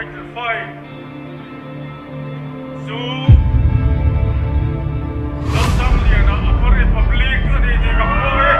Title Fight chu Lalsangliana Upper Republic a ni tih ka puang e.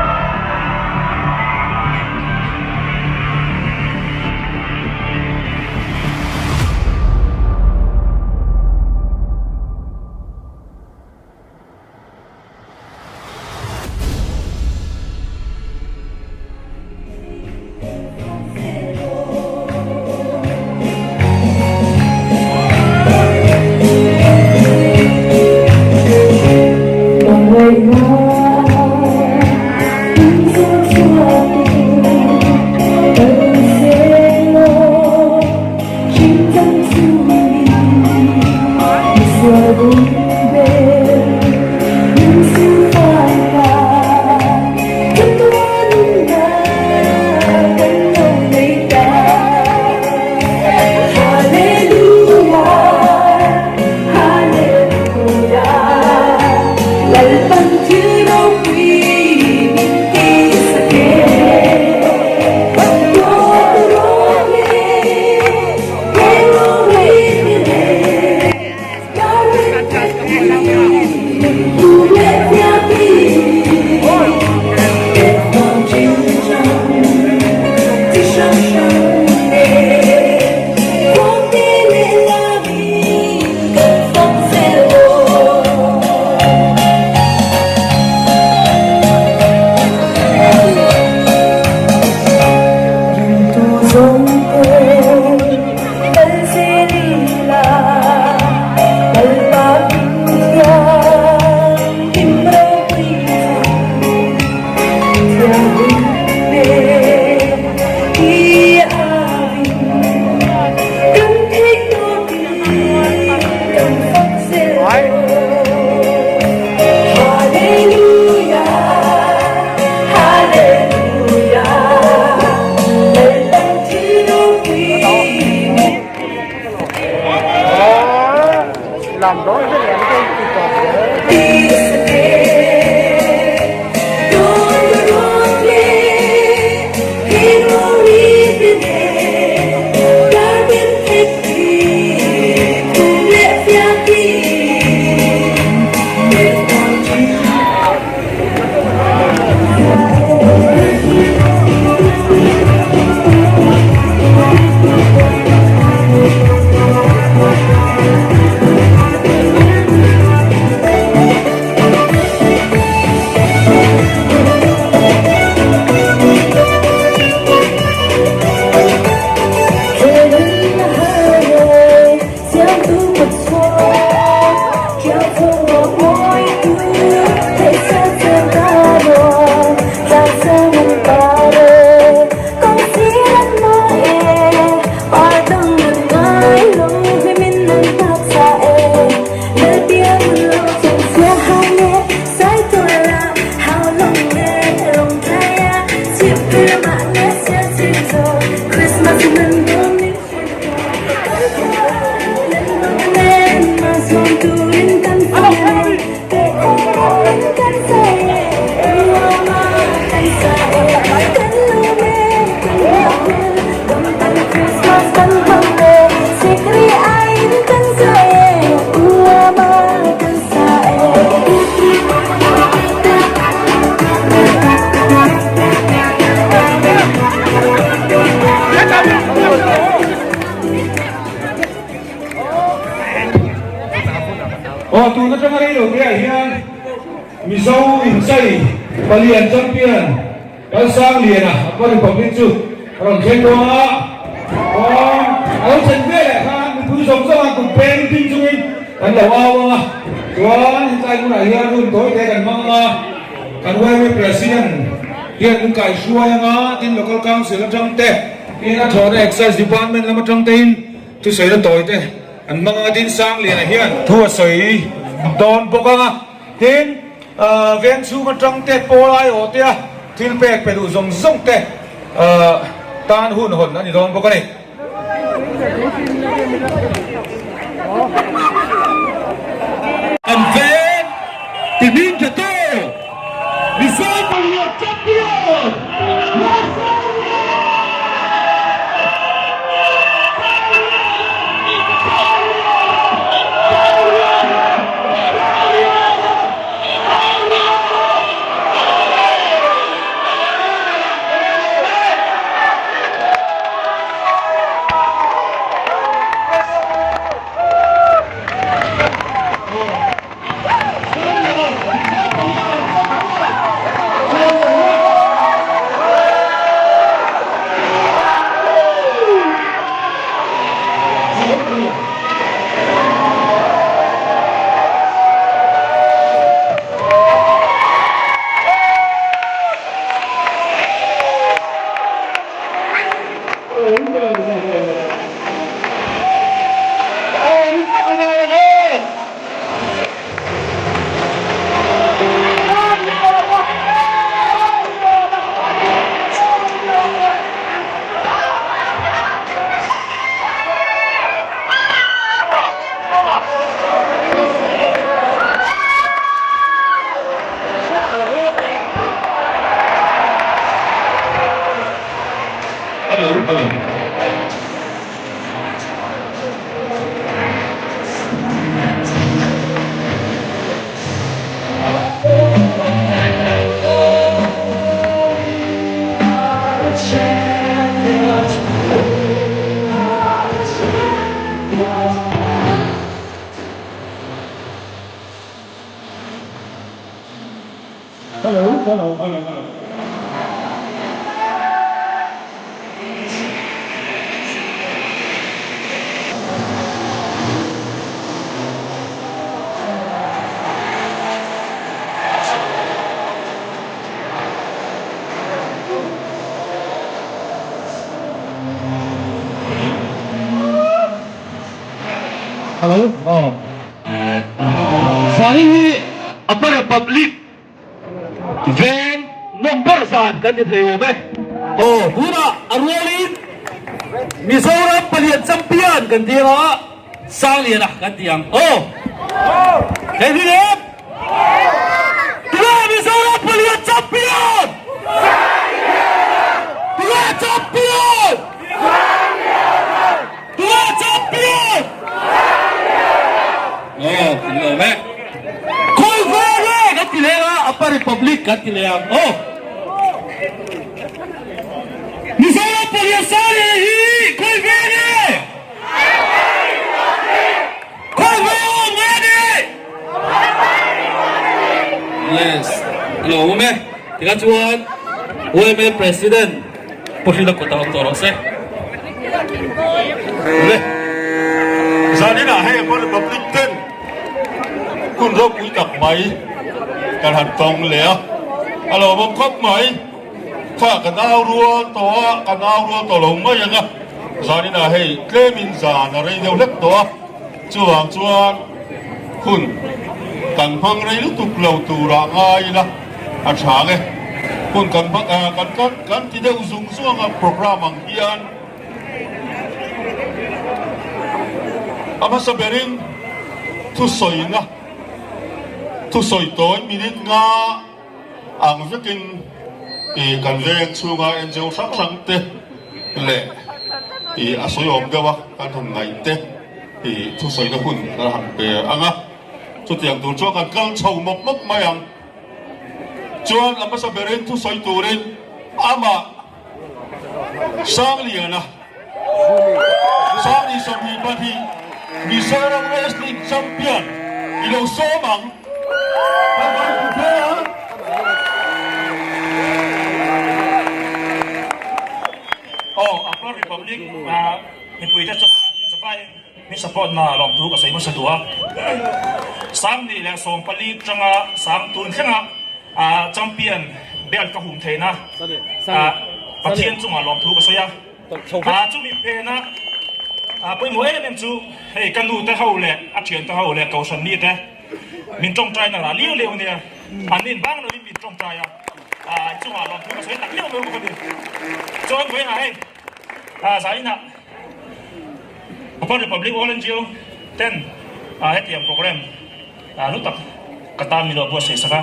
Aw tun atanga rei lo te ah hian Mizo inchei palian champion Kalsangliana Upper Republic chu a rawn thleng dawn a, chuan a lo thlen ve leh khan mipui zawng zawng an kut peng ding chungin kan lo au ang a, chuan hetlai hmunah hian hun tawi te kan hmang ang a, kan YMA President hian min kaihruai ang a, tin Local Council atang te tin a thawhna Excise Department lam atang tein thusawi na tawi te an hmang ang a, tin Sangliana hian thu a sawi dawn bawk ang a, tin. Veng chhung atang te pawl aiawh te a thil pek pe duh zawng zawng te tan hun hawn a ni dawn bawk a ni. Kan veng ti hming tha tu Mizo Palian Champion Lalsangliana! Hello. Hello, hello. Hello, hello. Hello, aw. Zani hi Upper Republic Veng nawm ber zan kan ti thei awm e. Aw, tunah a rualin Mizoram palian champion kan ti anga Sangliana kan ti ang. Aw, hei hi lem! Tunah Mizoram palian champion! Tunah champion! Tunah champion! Aw, kan lawm e. Khawi veng nge kan ti leh a, Upper Republic kan ti leh ang. Aw. Mizoram pawh Sari hi khawi veng nge? Khawi veng awm nge ni? Yes, a lo awm e. Tikha chuan YMA President Pu Hrila kut a awm tawh rawh se. Le. Zaninah hei Upper Republic ten hun ropui tak mai kan han tawng leh a, a lawmawm khawp mai. Kha kan au rual tawh a, kan au rual tawh lo mai ang a, zaninah hei tlemin zan a rei deuh hlek tawh a, chuvang chuan hun kan hmang rei lutuk lo turah ngai ila a tha nge. Hun kan hmang kan kan kan ti deuh zung zung ang a programme ang hian. A hmasa berin thusawina thusawi tawi minute nga ang vekin ih kan veng chhunga NGO hrang hrang te leh ih a sawi awm deuh a kan han ngaih te ih thusawina hun kan han pe ang a, chutiang tur chuan kan kal chho mawp mawp mai ang. Chuan a hmasa berin thusawi turin amah. Sangliana, Sangli 22, Mizoram Wrestling Champion i lo sawm ang. Aw, Upper Republic mipuite chungah zavaiin min support na lawmthu ka sawi hmasa duh a. Sangli leh 14 tanga sang tun thlenga Champion belt ka hum theihna Pathian chungah lawmthu ka sawi a. Chumi phena pawimawh em em chu hei ka nu te ho leh a thian te ho leh Kohhran mi te min tawngtai na lah liau liau a nia. An nin bang lovin min tawngtai a, chungah lawmthu ka sawi tak liau liau bawk a ni. Chuan vawiinah hei zainah Upper Republic All NGO ten hetiang program Hlu tak ka tan milo buatsaih sak a,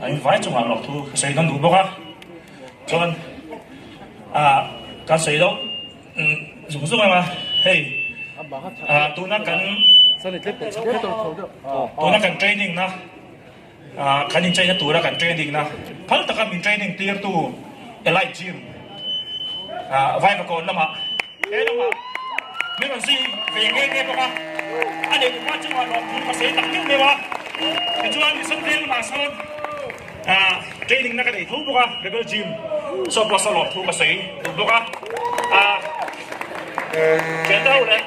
in vai chungah lawk thu ka sawi nawn duh bawk a, chuan kan sawi loh zung zung ang a, hei tuna kan tuna kan training na kan incheina tura kan training na phal taka min training tir tu Elite Gym Vaivakawn lamah he lamah min rawn zui ve nghe nghe bawk a, a neih hma chungah lawmthu ka sawi tak deuh deuh a, tichuan Mission Veng lamah sawn training na ka nei tho bawk a, Rebel Gym saw pawh saw lawmthu ka sawi duh bawk a, thian te ho leh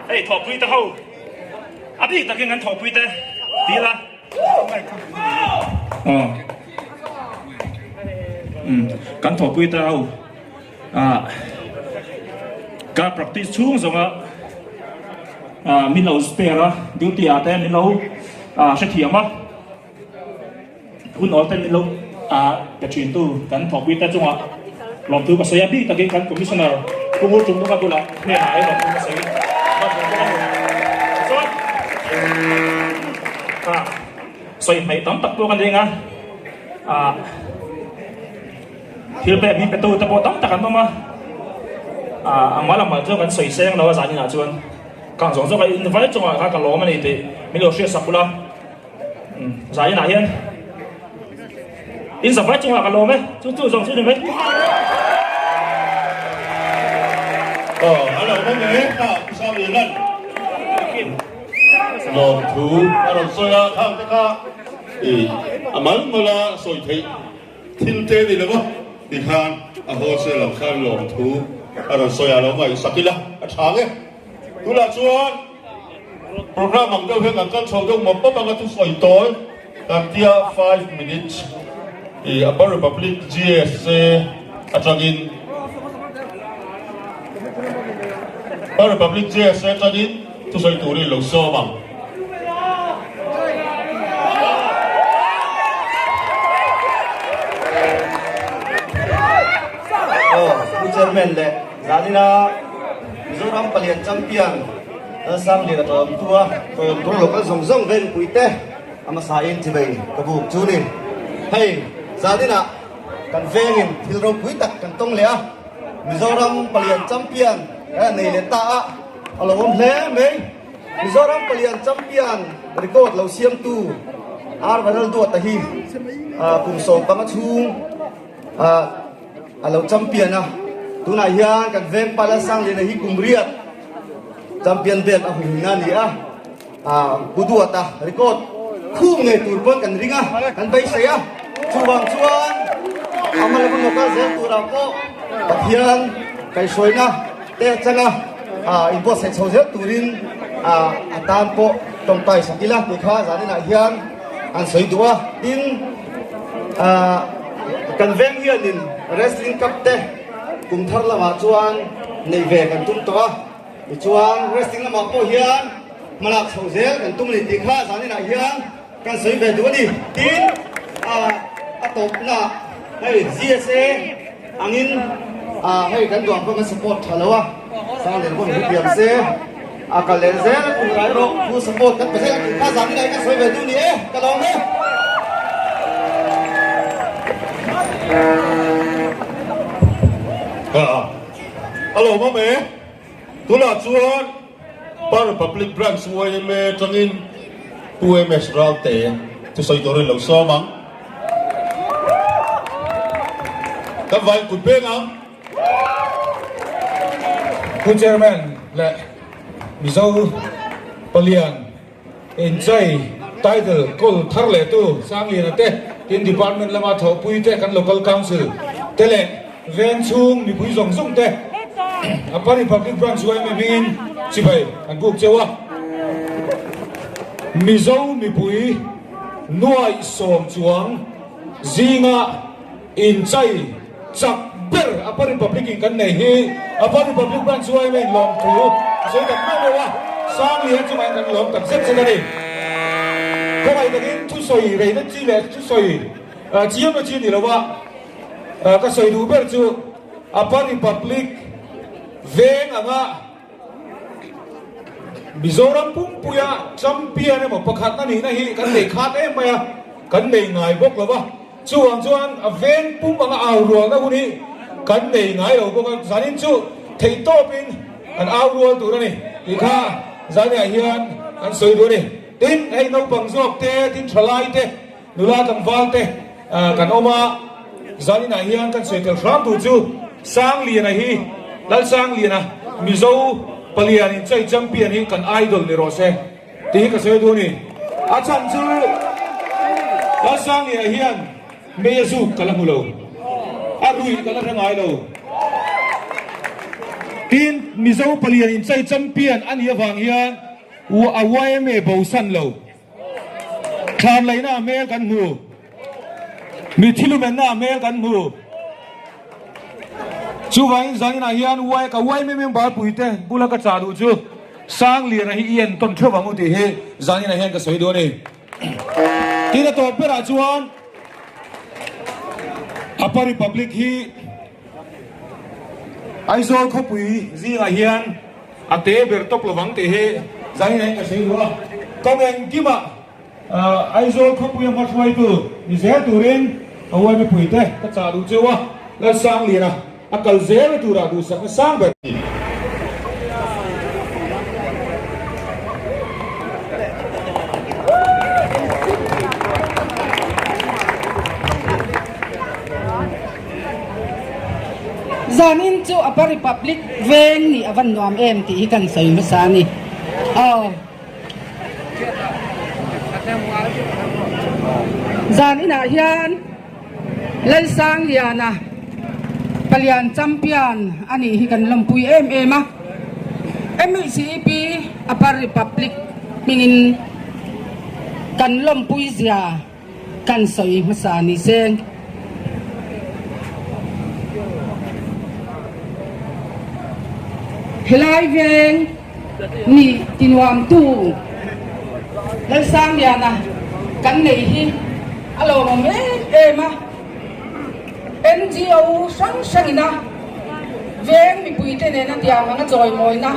hei thawhpui te ho a bik takin kan thawhpui te ti ila. Kan thawhpui te ho ka practice chhung zawnga min lo spare a, duty ah te min lo hrethiam a, hun awl te min lo pe thin tu kan thawhpui te chungah lawmthu ka sawi a, bik takin kan commissioner Pu Ngur Chungdunga bulah hnenah he lawmthu ka sawi a ni. Tichuan sawi hmaih tam tak pawh ka ni eng a. Thil pek min petu te pawh tam tak an awm a, a mal a mal chu kan sawi seng lo a zaninah chuan kang zawng zawk a in vai chungah khan ka lawm a ni tih min lo hriat sak ula. Zaninah hian in zavai chungah ka lawm e, chu chu zawng chu ni mai. Aw a lo awm e, kha Pu Samuelan lawmthu a rawn sawi a, khang te kha i a mal mal a sawi theih thil te ni lo a, tikhan a wholesale ang khan lawmthu a rawn sawi a, lo ngaihsak ila a tha nge. Tunah chuan Program ang deuh hian kan kal chho deuh mawp mawp ang a thusawi tawi kan tia 5 minutes i Upper Republic GSA atangin Upper Republic GSA atangin thusawi turin lo sawm ang. Aw, Pu Chairman leh Zanina Mizoram palian champion Lalsangliana tlawmtua tlawmtur local zawng zawng venpui te a hmasa in chivei ka buk chu ni. Hei zaninah kan vengin thil ropui tak kan tawng leh a, Mizoram palian champion kan nei leh ta a, a lo awm hle mai. Mizoram palian champion record lo siamtu R Vanlalduata hi kum 15 chhung A lo champion a, tunah hian kan veng pa Lalsangliana hi kum riat champion belt a humhimna a ni a, Pu Duata record khum ngei tur pawn kan ring a, kan beisei a, chuvang chuan a hma lama local zel turah pawh Pathian kaihhruaina te atanga inbuatsaih chho zel turin a tan pawh tawngtai sak ila tih kha zaninah hian an sawi duh a, tin Kan veng hianin wrestling cup te kum thar lamah chuan neih ve kan tum tawh a, tichuan wrestling lamah pawh hian hmalak chhoh zel kan tum a ni tih kha zaninah hian kan sawi ve duh a ni. Tin, a tawpnaah hei GSA angin hei kan duang pawh kan support tha lo a, Sanglian pawh min hriathiam se, a kal leh zel a tum rai rawh, full support kan pe zel a tih kha zaninah hian kan sawi ve duh ni e, ka lawm e. A lawmawm e, tunah chuan Pa Republic Branch yma atangin Pu MS Ralte thusawi turin lo sawm ang. Kan vain kut peng ang. Pu Chairman leh Mizo Palian Inchai title kawl thar leh tu Sangliana te, tin department lama thawhpui te kan local council te leh veng chhung mipui zawng zawng te Upper Republic Branch yma hmingin chibai an buk cheu a. Mizo mipui nuaih sawm chuang zinga Inchai chak ber Upper Republic in kan nei hi Upper Republic Branch yma in lawm thu a sawi tak meuh meuh a, Sanglian chungah hian kan lawm tak zet zet a ni. Khawngaih takin thusawi reina chi leh thusawi chiamna chi a ni lo a, ka sawi duh ber chu Upper Republic veng anga Mizoram pumpuia champion emaw pakhatna nihna hi kan nei khat em mai a, kan nei ngai bawk lo va. Chuvang chuan a veng pum anga au rualna hun hi kan nei ngai lo bawk a, zanin chu theih tawpin kan au rual tur a ni tih kha zaniah hian an sawi duh a ni. Tin, hei naupang zawk te, tin thalai te, nula tlangval te kan awm a, zaninah hian kan sawi tel hram tur chu Sangliana hi, Lalsangliana, Mizo palian inchei champion hi kan idol ni rawh se. Tih hi ka sawi duh a ni. A chhan chu Lalsangliana hian mei a zuk ka la hmu lo, a ruih ka la hre ngai lo. Tin, Mizo palian inchei champion a nih avang hian a yma bosan lo. Thlan laihna a hmel kan hmu. Mi thilumenna a hmel kan hmu. Chuvangin zaninah hian Y ka yma member puite bula ka chah duh chu Sangliana hi i entawn theuh ang u tih hi zaninah hian ka sawi duh a ni. Tin a tawp berah chuan Upper Republic hi Aizawl khawpui zingah hian a te ber tawp lovang tih hi zaninah hian ka sawi duh a. Kawng engkimah Aizawl khawpuia hmahruaitu ni zel turin ka uai mipuite ka chah duh cheu a. Lalsangliana a kal zel turah duhsakna sang ber. Zanin chu Upper Republic veng nih a van nuam em tih hi kan sawi hmasa a ni. Aw. Zan inah hian Lalsangliana palian champion a nih hi kan lawmpui em em a. MHCEP Upper Republic hmingin kan lawmpui zia kan sawi hmasa ni se. Helai veng nih tinuamtu Lalsangliana kan nei hi a lawmawm em em a. NGO hrang hrangina veng mipuite nena tiang anga chawimawina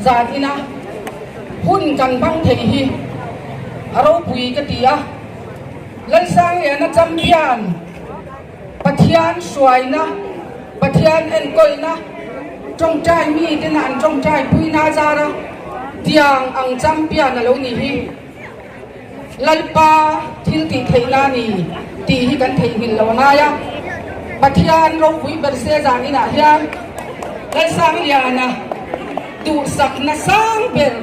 zan ina hun kan hmang thei hi a ropui ka ti a. Lalsangliana champion Pathian hruaina, Pathian enkawlna, tawngtai mitena an tawngtai puina zara tiang ang champion a lo ni hi Lalpa thil tih theihna a ni tih hi kan theihnghilh lo a ngai a. Pathian ropui ber se zan inah hian Lalsangliana duhsakna sang ber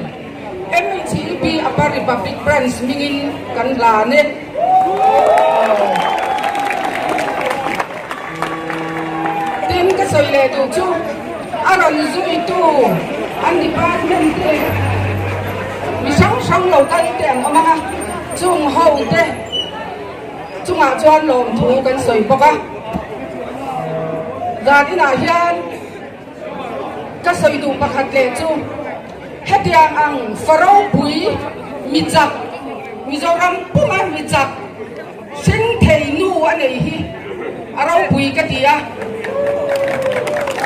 MHEP Upper Republic Branch hmingin kan hlan e. Tin ka sawi leh duh chu a rawn zuitu an department te mi hrang hrang lo kal te an awm ang a, chung ho te chungah chuan lawmthu kan sawi bawk a. Zan inah hian Ka sawi duh pakhat leh chu hetiang ang fa ropui mi chak, Mizoram puma mi chak hring thei nu a nei hi a ropui ka ti a,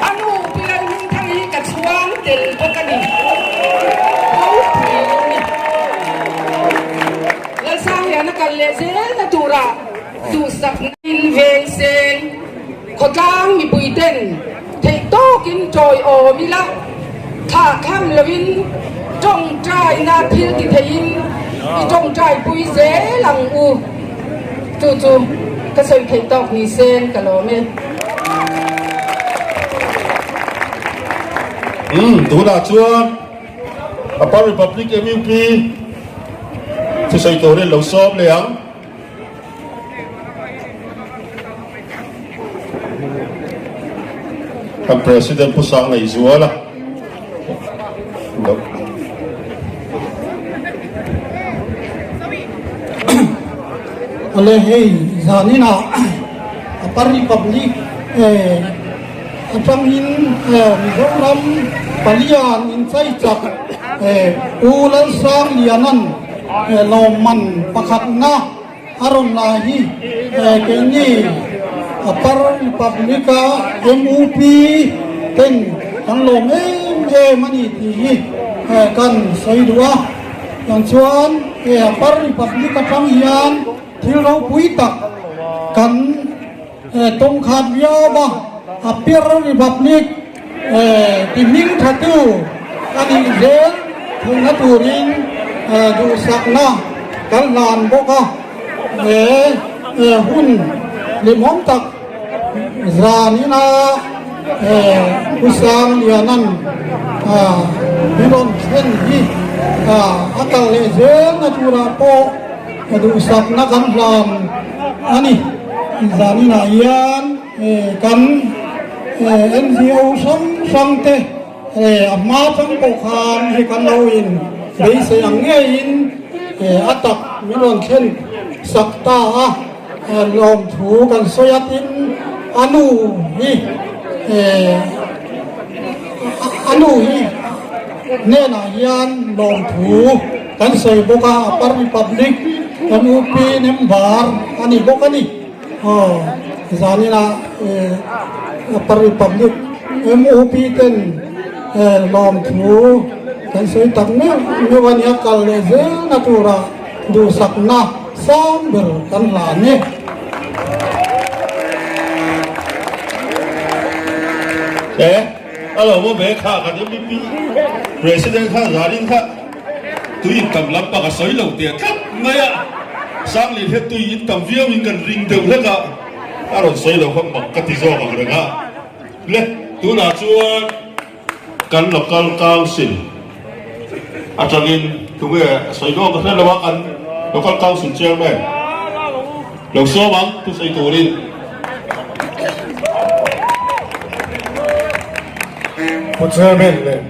a nu Pi Lalhmingthang hi ka chhuang tel bawk a ni, ropui a ni. Lalsangliana kal leh zelna turah duhsakna in veng seng. Khawtlang mipui ten theih tawkin tawi awm ila, thlah tham loin tawngtaina thil ti theiin i tawngtai pui zel ang u. Chu chu ka sawi theih tawk ni sen ka lawm e. Umm tunah chuan Upper Republic MUP thusawi turin lo sawm leh ang. Kan President Pu Sang Ngaihzuala Awle hei zaninah Upper Republic atangin Mizoram palian inchai chak Pu Lalsangliana'n Lawmman pakhatna a rawn la hi keini Upper Republic-a MUP ten kan lawm em em a ni tih hi kan sawi duh a. Tiang chuan Upper Republic atang hian thil ropui tak kan Tawngkhat viau a, Upper Republic ti hming thatu a nih zel theihna turin duhsakna kan hlan bawk a. He hun hlimawm tak zanina Pu Sangliana'n min rawn thlen hi a kal leh zelna turah pawh duhsakna kan hlan a ni. Zaninah hian kan NGO hrang hrang te a hma chang pawh khan hei kan lo in beisei ang ngeiin a tak min rawn thlen sak ta a, lawmthu kan sawi a tin a nu hi a nu hi hnenah hian lawmthu kan sawi bawk a, Upper Republic kan UP member a ni bawk a ni. Aw zaninah Upper Republic MUP ten lawmthu kan sawi tak meuh meuh a nia, kal leh zelna turah duhsakna sang ber kan hlan e. E a lo maw ve kha kan mp president kha zanin kha tui in tam lampang a sawi lo teh tlat mai a, Sanglin hian tui in tam viau in kan ring deuh hlek a, a rawn sawi lo kha mak ka ti zawk ang reng a. Le tunah chuan kan local council atangin tunge a sawi dawn ka hre lo a, kan local council chairman lo sawm ang thusawi turin. Pu Chairman leh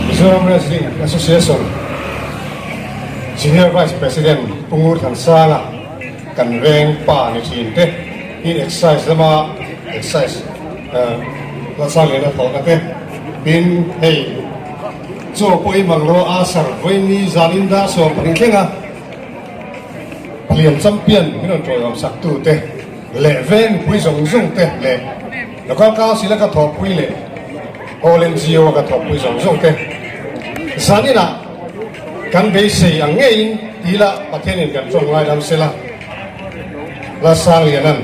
Mizoram Wrestling Association Senior Vice President Pu Ngur Thansanga kan veng pa ni thin te hi Excise lama Excise Lalsang Liana thawhna te tin hei chaw pawh i mang lo a sar vawiin zan in dar 12 thleng a Palian champion min rawn tawiawm sak tu te leh veng mipui zawng zawng te leh Local Council a ka thawhpui leh All NGO a ka thawhpui zawng zawng te zaninah kan beisei ang ngeiin tila Pathianin kan tawng ngaidam sela Lalsangliana'n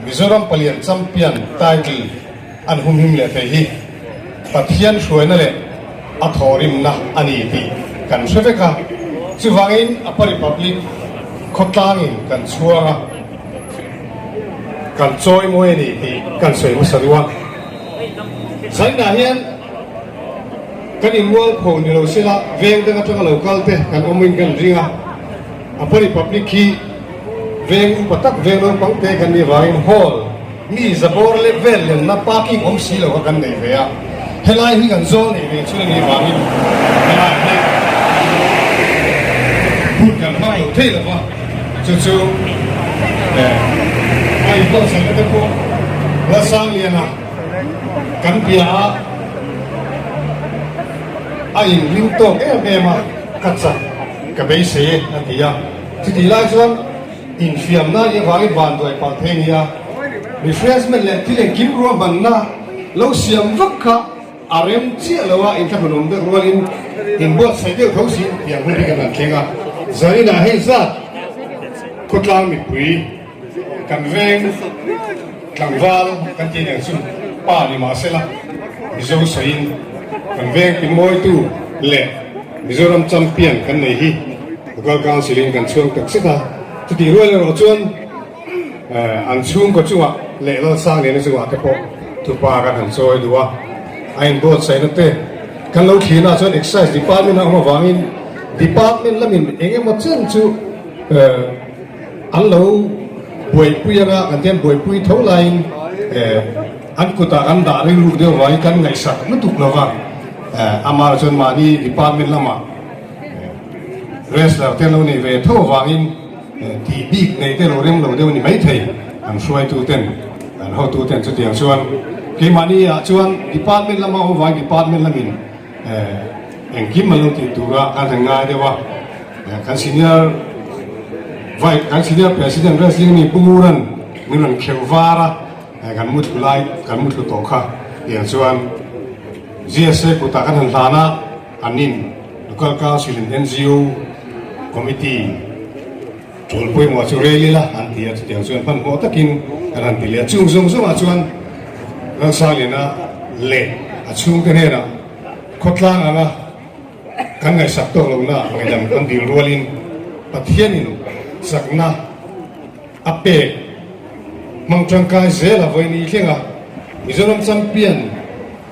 Mizoram Palian Champion title an humhim leh thei hi Pathian hruaina leh a thawhrimna a ni tih kan hre vek a, chuvangin Upper Republic khawtlangin kan chhuang a, kan chawi mawi a ni tih kan sawi hmasa duh a. Zainah hian kan inmualpho ni lo sela veng dang atanga lo kal te kan awmin kan ring a, Upper Republic hi veng upa tak veng naupang te kan nih vangin hall, Mi zabawr leh vel lenna parking awm si lo kha kan nei ve a, helai hi kan zawl neih ve chhun a nih vangin helai hi hun kan hmang lo thei lo va, chu chu a inbuatsaihna te pawh Lalsangliana kan bia a, a inring tawk em em a, ka chak ka beisei e a ti a, chutih lai chuan. Infiamna i avangin vanduai palh thei nia. Refreshment leh thil engkim ruahmanna lo siam vak kha a rem chiah lo a, inthlahrun awm deuh rualin inbuatsaih deuh tho si tiang hun hi kan han thleng a. Zaninah hei zat khawtlang mipui kan veng tlangval kan tih nen chu pa ni mahsela Mizo sawiin kan veng timawitu leh Mizoram champion kan nei hi Local Council in kan chhuang tak zet a, chutih rual erawh chuan an chhungkaw chungah leh Lalsangliana chungah te pawh thupa kan han chawi duh a, a inbuatsaihna te kan lo thlir ah chuan Excise Department a awm avangin Department lamin eng emaw chen chu an lo buaipui anga kan tian buaipui tho laiin an kutah kan dah rilru deuh avangin kan ngaihsak lutuk lova, amah chuan mahni Department lamah. Wrestler te an lo neih ve tho avangin tih bik nei te lo rem lo deuh a ni maithei an hruaitu ten an hotu ten chutiang chuan keimahni ah chuan department lama awm avangin department lamin engkim an lo tih tura kan han ngai deuh a kan senior vice kan senior president wrestling mi Pu Nguran min rawn kheuh var a kan muthlu lai kan muthlu tawh kha tiang chuan GSA kutah kan han hlan a. Anin Local Council in NGO Committee tul pawimawh chu rel ila an ti a, chutiang chuan hmanhmawh takin kan han ti leh a. Chung zawng zawngah chuan Lalsangliana leh a chhungte hnenah khawtlang anga kan ngaihsak tawk lohna ngaihdam kan dil rualin Pathianin chakna a pek hmang tangkai zel a vawi ni thleng a, Mizoram champion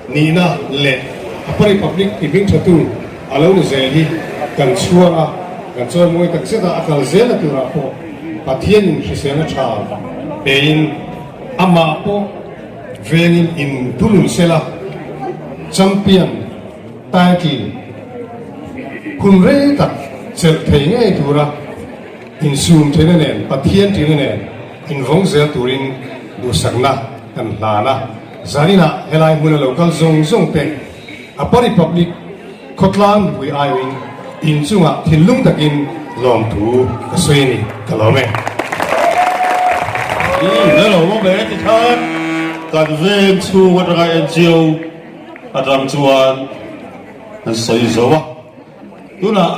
nihna leh Upper Republic ti hming thatu a lo ni zel hi kan chhuang a, kan chawimawi tak zet a, a kal zel a turah pawh Pathianin hriselna tha pein amah pawh vengin in thunun sela champion title hun rei tak chelh thei ngei tura Insum theihna nen, Pathian ṭihna nen invawng zel turin duhsakna kan hlan a. Zaninah helai hmuna lo kal zawng zawng te Upper Republic khawtlang mipui aiawin inchungah thinlung takin lawmthu ka sawi a ni. Ka lawm e. Umm hello maw be ti khan kan veng chhung atanga NGO atang chuan an sawi zo a. Tunah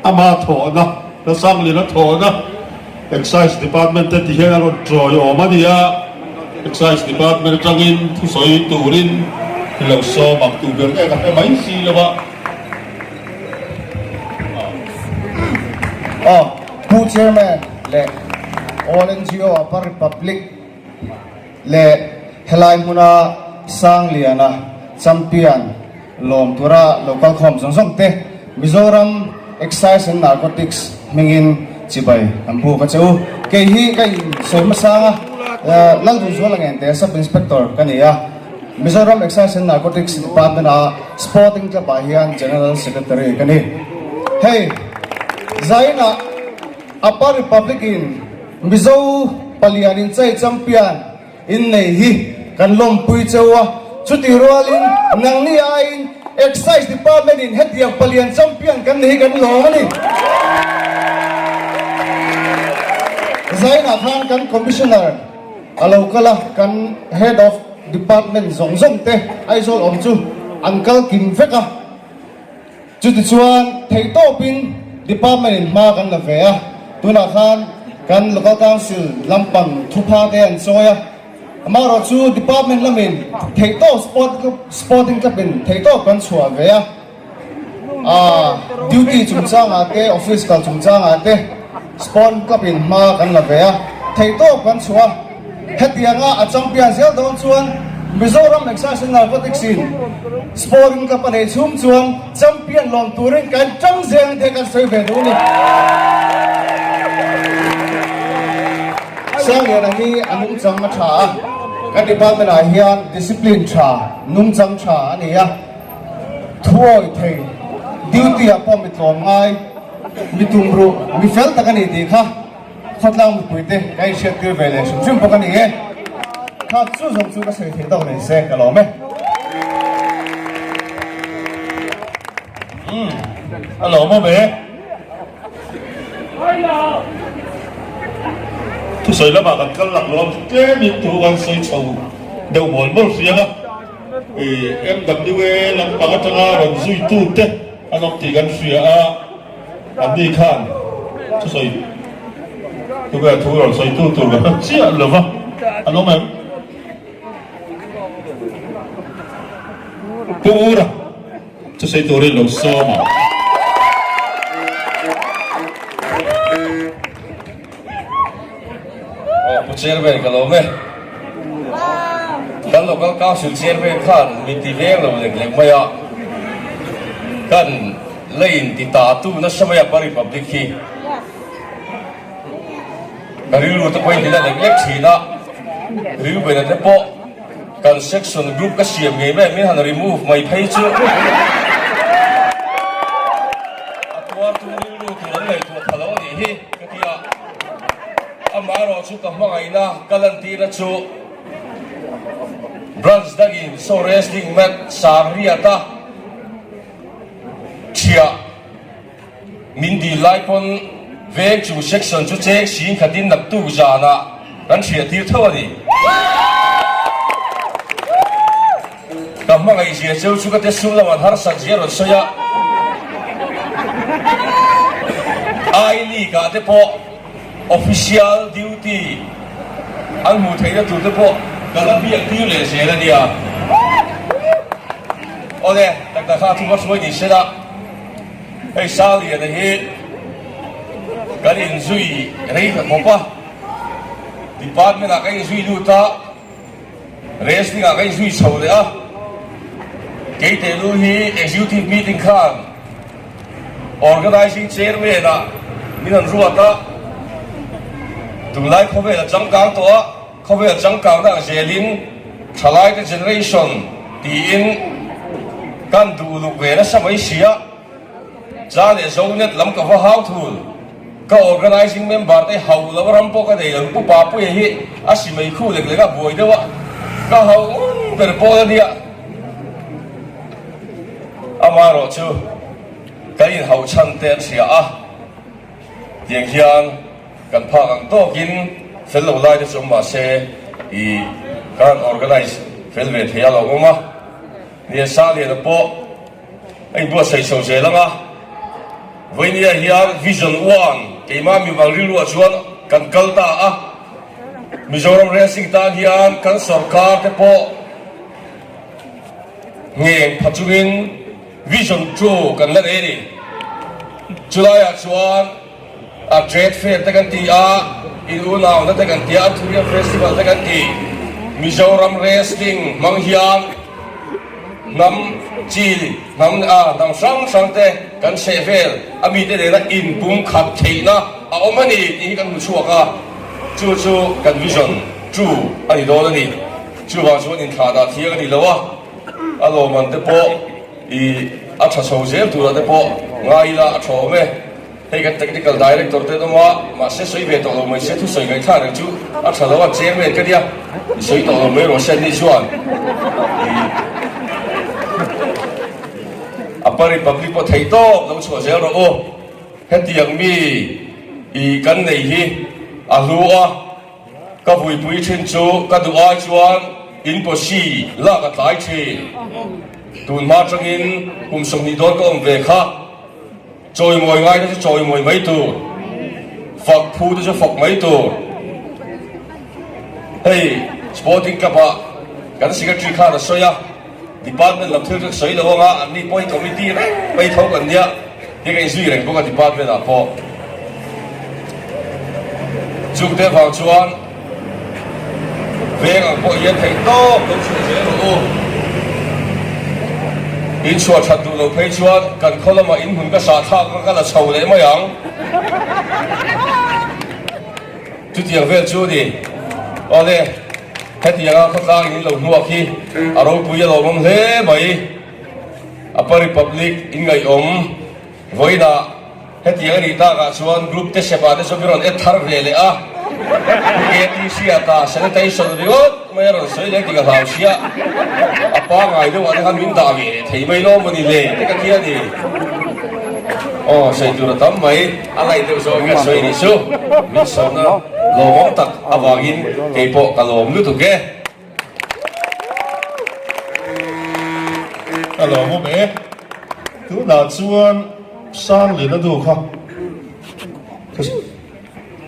ama thawhna, Lalsangliana thawhna Excise Department te ti hian a rawn tawi awm a ni a. Excise Department atangin thusawi turin i lo sawm ang tu ber nge ka hre mai si lo a. Aw, Pu Chairman leh All NGO Upper Republic leh helai hmuna Sangliana Champion lawm tura lo kal khawm zawng zawng te Mizoram Excise and Narcotics hmingin chibai kan buk a che u. Kei hi ka insawi hmasang a, Lalduhzuala Ngente Sub Inspector ka ni a, Mizoram Excise and Narcotics Department a Sporting Club ah hian General Secretary ka ni. Hei zainah Upper Republic in Mizo palian inchei champion In nei hi kan lawmpui cheu a, chutih rualin nangni aiin Excise Department in hetiang palian champion kan ni hi kan lawm a ni. Zainah khan kan Commissioner a lo kal a, kan Head of Department zawng zawng te Aizawl awm chu an kal kim vek a. Chutichuan theihtawpin Department in hma kan la ve a, tunah khan kan Local Council lampang thupha te an chawi a, amaherawh chu Department lamin theihtawp Sporting Club in theihtawp kan chhuah ve a, aah duty chungchangah te office kal chungchangah te Sporting Club in hma kan la ve a, theihtawp kan chhuah a. Hetianga a champion zel dawn chuan Mizoram Excise and Narcotics in Sporting Club a neih chhung chuan champion lawm turin kan tang zel ang tih kan sawi ve duh a ni. Sangliana hi a nungchang a tha a, kan department ah hian discipline tha, nungchang tha a ni a, thuawi thei, duty ah pawh mi tlawm ngai, mi tumruh, mi fel tak a ni tih kha. Khawtlang mipuite ka inhriat tir ve leh hrim hrim bawk a ni e. Kha chu zawng chu ka sawi theih tawk nei se ka lawm e. Umm a lawm awm e. Thusawi lamah kan kal lak lawm tlemin thu kan sawi chho deuh mawl mawl hriang a. MWA lampang atanga rawn zuitute an awm tih kan hria a. Anni khan thusawi tunge thu rawn sawi tu tur ka hre chiah lo va, an awm em? Pu Ura thusawi turin lo sawm ang. Aw Pu Chairman ka lawm e. Kan Local Council Chairman khan min ti veng lo lek lek mai a, kan lane ti ta tu nasa mai a pa Republic hi ka rilru te pawhin ti la lek lek thin a, Reuben-a te pawh kan section group ka siam ngei mai a min han remove mai phei chu a tuartu rilru tur an ngaihtuah pha lo a nih hi. Ka ti a, amaherawh chu ka hmangaihna ka lantirna chu Branch dangin saw wrestling mat Sangriata thiah min dil lai pawn veng chung section chu cheng sing khatin naktuk zanah kan hriah tir tho a ni. Ka hmangaih zia cheu chu ka te sum lamah harsat zia rawn sawi a, I League ah te pawh official duty an hmuh theihna tur te pawh ka la biak tir leh zel a nia. Awle, tak tak kha thu va hruai ni se la, hei Sangliana hi kan inzui rei ta khawp a, department ah kan inzui lut a, Wrestling ah ka inzui chho leh a, kei Telu hi Executive Meeting khan Organising Chairman ah min han ruat a, tunlai khawvel a changkang tawh a, khawvel changkangna ang zelin thalaite generation tiin kan duh luk ve nasa mai si a. Cha leh Zonet lam ka va hau thul. Ka organising member te hau lo ram pawh ka nei lo. Pu Papuia hi a si mai khu lek lek a buai deuh a, ka hau ngun ber pawl a nia. Amaherawh chu kan inhauh chhan te an hria a, tiang hian kan phak ang tawkin fel lo lai te chu awm mahse ih ka han organise fel ve thei a lo awm a. Niasa Liana pawh A inbuatsaih chho zel ang a, Vainia hian Vision One keimah mimal rilruah chuan kan kal ta a. Mizoram Racing tan hian kan sorkar te pawh ngheng pha chungin Vision 2 kan la nei a ni. Chulaiah chuan a Trade Fair te kan ti a, in unauna te kan ti a, Anthurium Festival te kan ti. Mizoram Wrestling hmang hian hnam chi hnam a hnam hrang hrang te kan chheh vel a mite nena inpumkhat theihna a awm a ni tih hi kan hmu chhuak a, chu chu kan vision true a ni dawn a ni. Chuvang chuan inthlah dah thiang a ni lo a, a lawmman te pawh ih a tha chho zel turah te pawh ngai ila a tha awm e. Hei kan Technical Director te an awm a, mahse sawi ve tawh lo mai se thusawi ngaihthlak reng chu a tha lo a, Chairman ka nia i sawi tawh lo mai rawh se anni chuan ih Upper Republic pawh theih tawp lo chhuah zel rawh u. Hetiang mi ih kan nei hi a hlu a, ka vuipui thin chu ka duh ai chuan in pawsi lak a tlai thin. Tunhma atangin kum 20 dawn ka awm ve kha. Chawimawi ngai te chu chawimawi mai tur, fak phu te chu fak mai tur. Hei Sporting Club ah kan Secretary khan a sawi a, Department lam thil chu sawi lo anga an ni pawh hi Committee reng mai tho kan nia tih ka inzui reng bawk a Department ah pawh. Chungte vang chuan. Veng ang pawh hian theih tawp lo chhuah zel rawh u. In chhuah that duh loh phei chuan kan khaw lamah in hmun ka sah thlak kha ka la chho leh mai ang. Chutiang vel chu ni. Awle, hetianga khawtlang in lo hnuak hi a ropui a lawmawm hle mai. Upper Republic in ngaihawm vawiinah. Hetiang a nih takah chuan group te sepa te chu min rawn et thar ve leh a, Pu KTC a ta sanitation ringawt mai a rawn sawi leh tih ka hlau sia, a pangai deuhah te khan min dah ve leh thei mai lawm a ni le te ka ti a ni. Aw sawi tur a tam mai, a ngaih deuh zawk in ka sawi nih chu, min sawmna lawmawm tak avangin keipawh ka lawm lutuk e. Ka lawmawm e. Tunah chuan Sanglina nu kha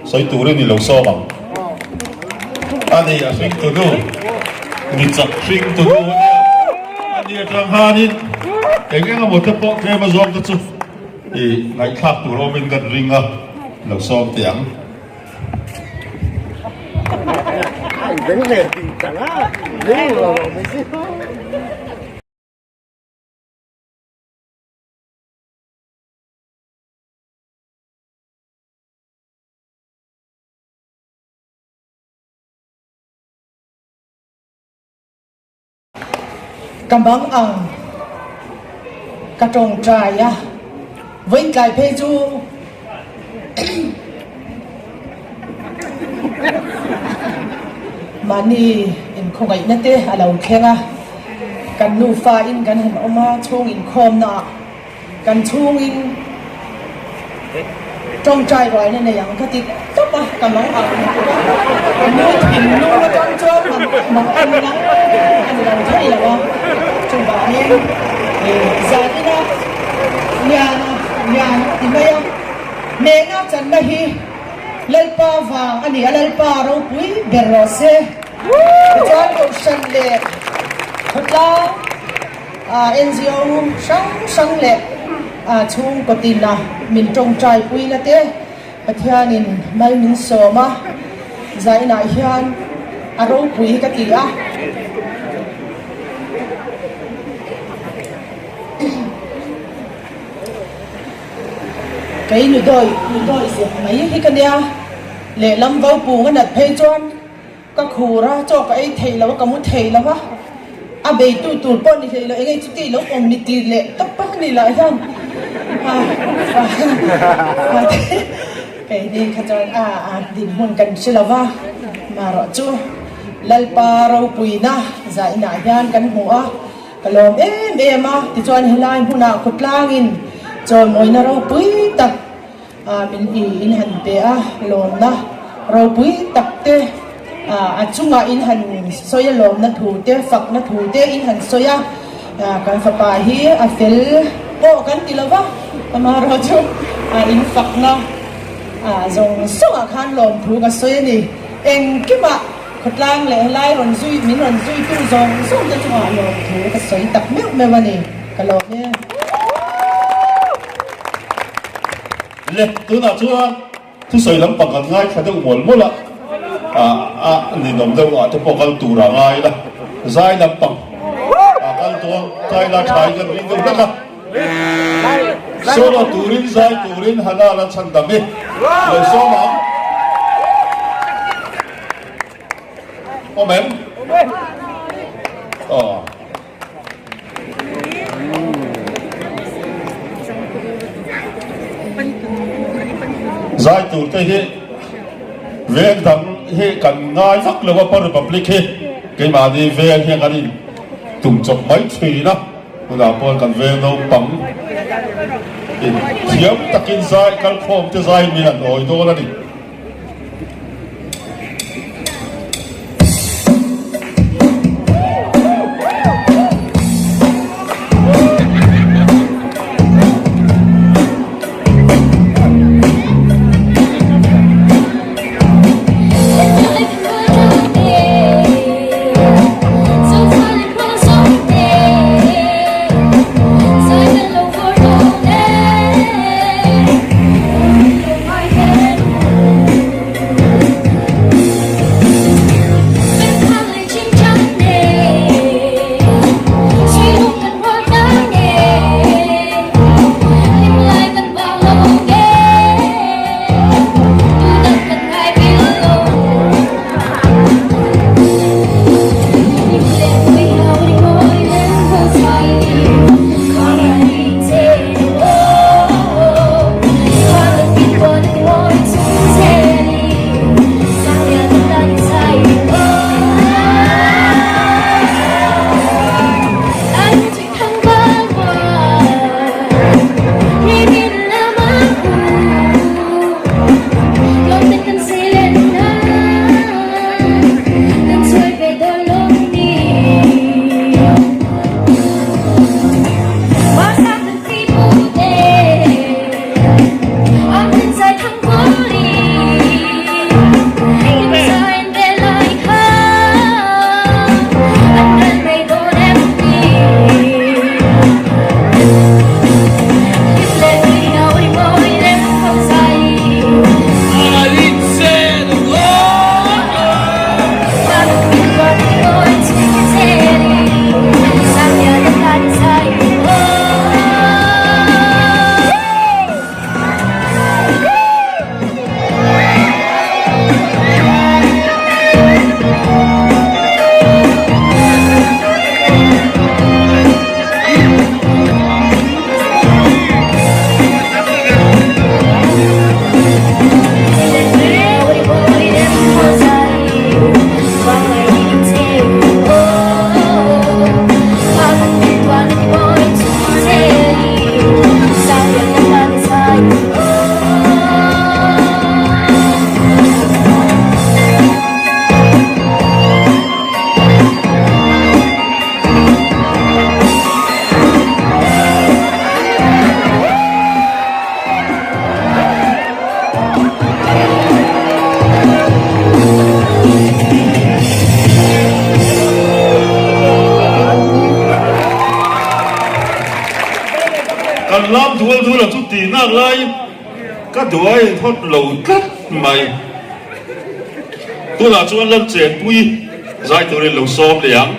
sawi turin i lo sawm ang. A ni a hring tu nu, mi chak hring tu nu a nia. A ni atang khanin eng eng emaw te pawh tlem a zawng te chu i ngaihthlak tur awmin kan ring a, lo sawm teh ang. Ka bang ang ka tawngtai a, vawitlai phei chu mahni inkhawngaihna te a lo thleng a, kan nufa in kan han awm a, chhung inkhawmna ah Kan chhungin tawngtai rualna nei ang ka ti tawp a, ka mang ang lutuk a, ka nu thinlung atang chuan mang ang na a ni lo thei lo a, chuvangin zanina liana lian a ti mai a, hnehna channa hi Lalpa vang a ni a, Lalpa ropui ber rawh se. Tichuan Kohhran leh khawtlang. NGO hrang hrang leh chhungkaw tina min tawngtai puina te Pathianin mal min sawm a, zainah hian a ropui ka ti a. Kei nu dawi nu dawi zep mai hi ka nia, lehlam vopung a nat phei chuan Ka khur a, chaw ka ei thei lo a, ka mu thei lo a, a beitu tur pawh ni hlei lo, eng nge chuti lo awm ni ti leh tawp a ni lah hian keini kha chuan a a dinhmun kan hre lo va, marawh chu Lalpa ropuina zainah hian kan hmu a, ka lawm em em a, tichuan helai hmunah khawtlangin chawimawina ropui tak Min i in han pe a, lawmna ropui tak te a chungah in han sawi a, lawmna thu te, fakna thu te in han sawi a, kan fapa hi a fel pawh kan ti lo va, amaherawhchu in fakna zawng zawngah khan lawmthu ka sawi a ni. Engkimah khawtlang leh helai rawn zui min rawn zuitu zawng zawng te chungah lawmthu ka sawi tak meuh meuh a ni. Ka lawm e. Le, tunah chuan thusawi lampang kan ngaithla deuh mual mual a, a ninawm deuh ah te pawh kal tur a ngai la, zai lampang a kal dawn zai la tha in kan ring deuh hlek a, solo turin zai turin Hana la chhan dam i lo sawm ang. Awm em? Aw. Zai tur te hi veng dang hi kan ngai vak lo a pa Republic hi keimahni veng hian kan in tum chawp mai thin a tunah pawh kan veng naupang in thiam takin zai kalkhawm te zai min an awi dawn a ni. Kan lam dual dual a chu tih nak lai ka duh a inthawt lo tlat mai. Tunah chuan Lalchenpui zai turin lo sawm leh ang.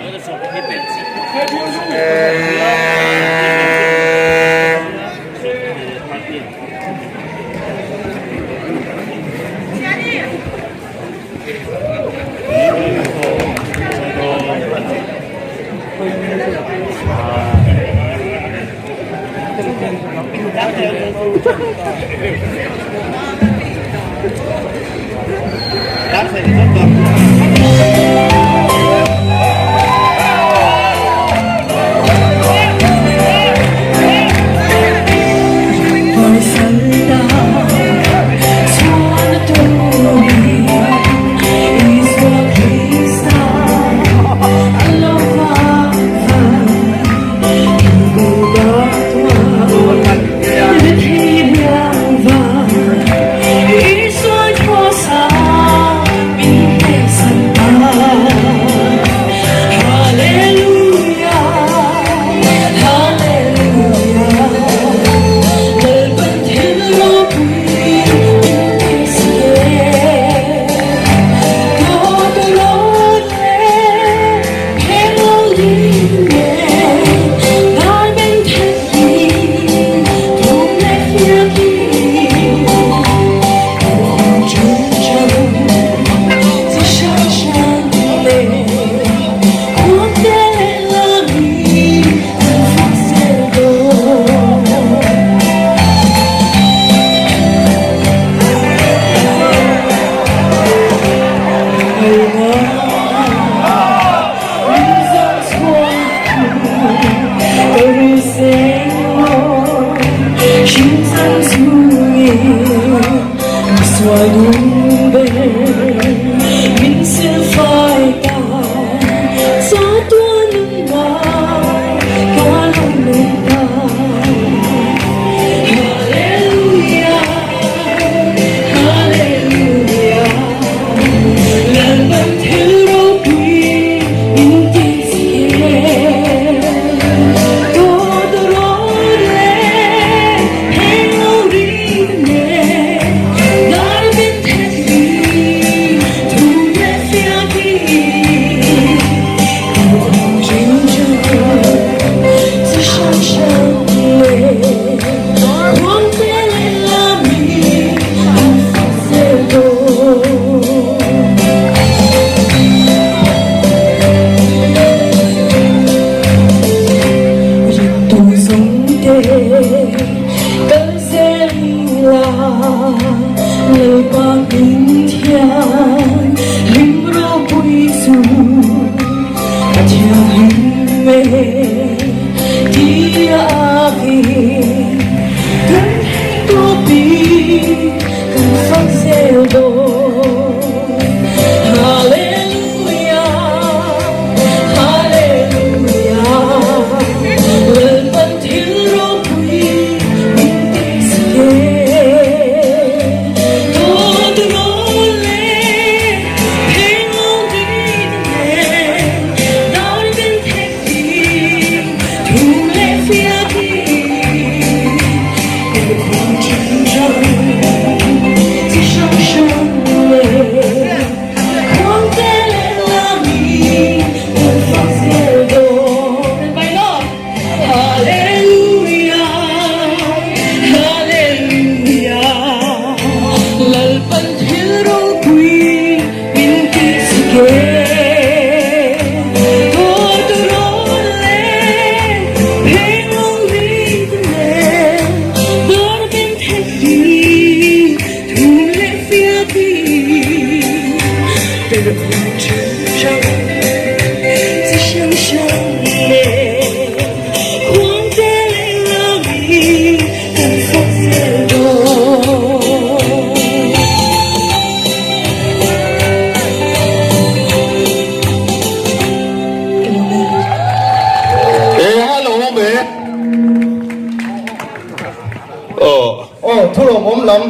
Aw thulawmawm lam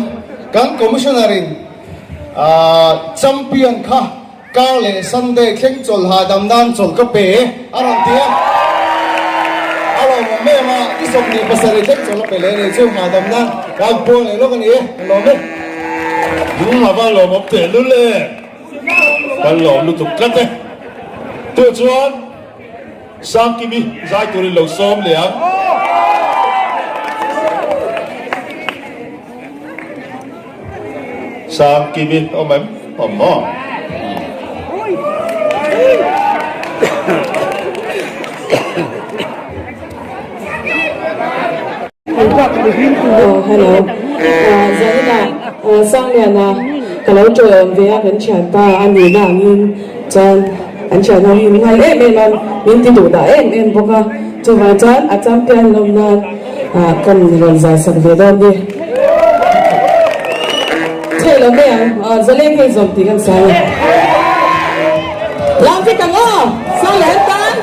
kan Commissioner in champion kha kar leh Sunday thleng chawlh hahdam nan chawlh ka pe a rawn ti a, a lawmawm em a, i 27 thleng chawlh a pe leh a nih chu hahdam nan ka puang leh lawk a ni e, ka lawm e. Lung a va lawmawm tehlul e, kan lawm lutuk tlat e. Tû chuan. Sangkimi zai turin lo sawm leh ang. Sangkimi awm em? Awm maw? Aw hello Zaina Sangliana ka lo tawih awm ve a kan thianpa a nihna angin chuan an thian ho hi min ngai em em a min ti duh dah em em bawk a chuvang chuan a champion lawm nan kan rawn zai sak ve dawn ni chhe lo mai ang zaleng hei zawm tih kan sawi a lam vek ang aw Sanglian tan.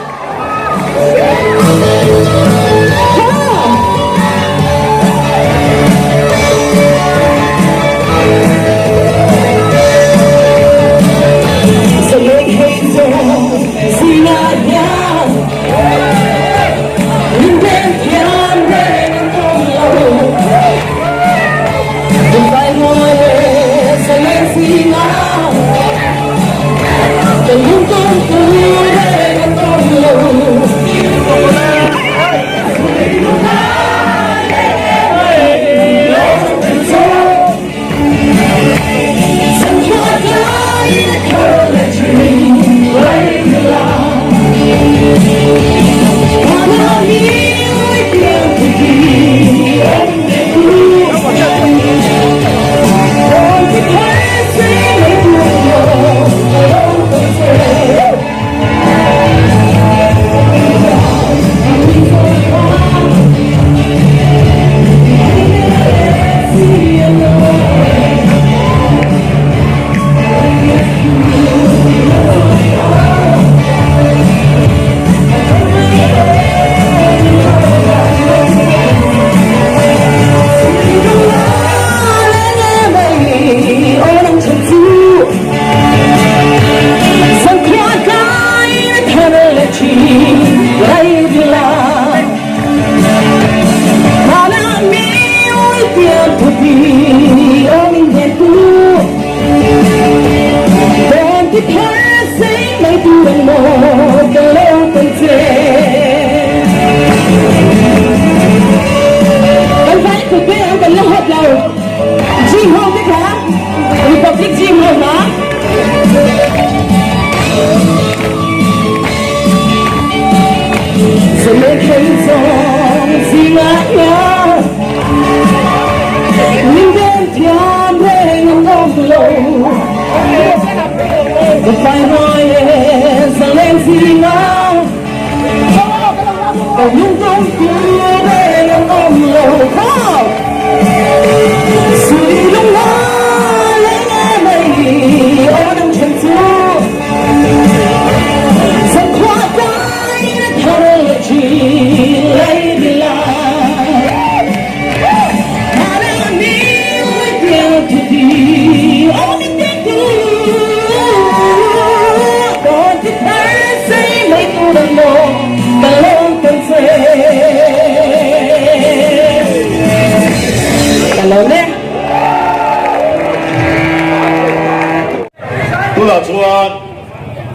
Tunah chuan